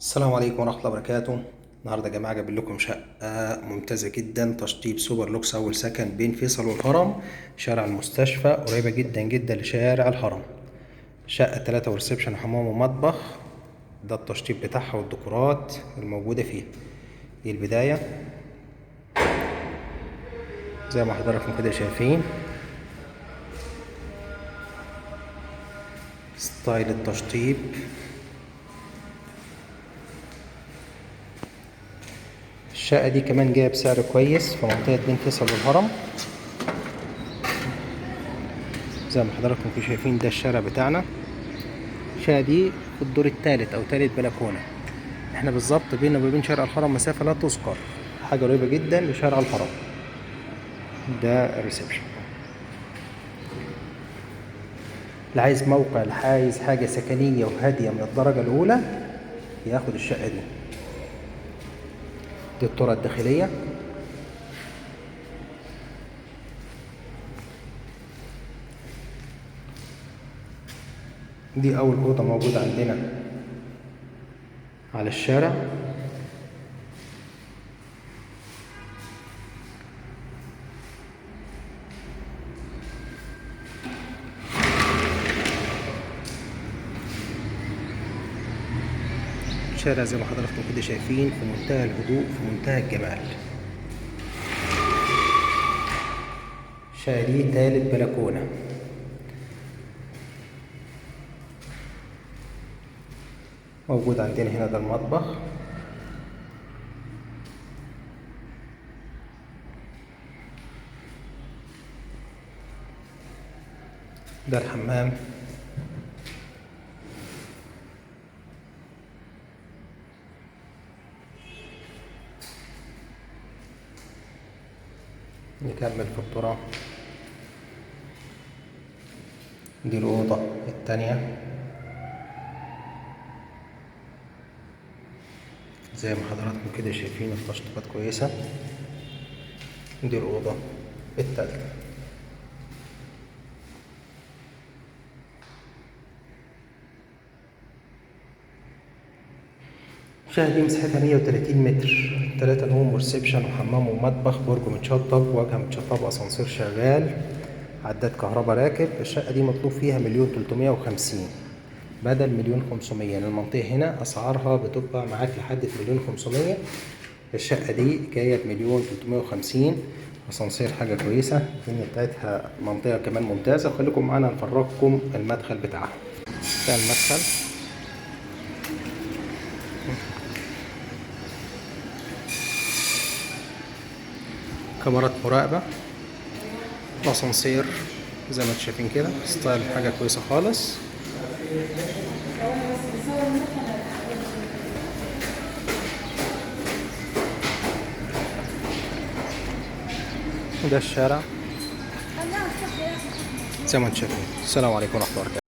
السلام عليكم ورحمة الله وبركاته. النهاردة يا جماعة جايب لكم شقة ممتازة جدا، تشطيب super lux، أول سكن بين فيصل والهرم، شارع المستشفى، قريبة جدا جدا لشارع الهرم. شقة 3 و reception وحمام ومطبخ. ده التشطيب بتاعها والديكورات الموجودة فيها. دي البداية زي ما حضراتكم كده شايفين، style التشطيب. الشقة دي كمان جاية بسعر كويس في منطقة بين فيصل والهرم. زي ما حضراتكم كده شايفين ده الشارع بتاعنا. الشقة دي في الدور الثالث أو ثالث بلكونة. احنا بالظبط بيننا وبين شارع الهرم مسافة لا تذكر، حاجة قريبة جدا لشارع الهرم. ده ال reception. اللي عايز موقع، اللي عايز حاجة سكنية وهادية من الدرجة الأولى ياخد الشقة دي. دي الطرق الداخلية. دي أول أوضة موجودة عندنا على الشارع. الشارع زي ما حضراتكم كده شايفين في منتهى الهدوء، في منتهى الجمال. الشقة دي تالت بلكونة. موجود عندنا هنا ده المطبخ. ده الحمام. نكمل في الطرق. دي الأوضة التانية زي ما حضراتكم كده شايفين التشطيبات كويسة. دي الأوضة التالتة. الشقة دي مساحتها 130 متر، 3 نوم و reception وحمام ومطبخ، برج متشطب، واجهة متشطبة، اسانسير شغال، عداد كهرباء راكب. الشقة دي مطلوب فيها 1,350,000 بدل 1,500,000. يعني المنطقة هنا أسعارها بتبقى معاك لحد 1,500,000. الشقة دي جاية ب1,350,000، اسانسير حاجة كويسة، الدنيا بتاعتها منطقة كمان ممتازة. خليكم معانا نفرجكم المدخل بتاعها. ده المدخل. كاميرات مراقبة، اسانسير زي ما انتم شايفين كده، ستايل حاجة كويسة خالص. وده الشارع زي ما انتم شايفين. السلام عليكم ورحمة الله وبركاته.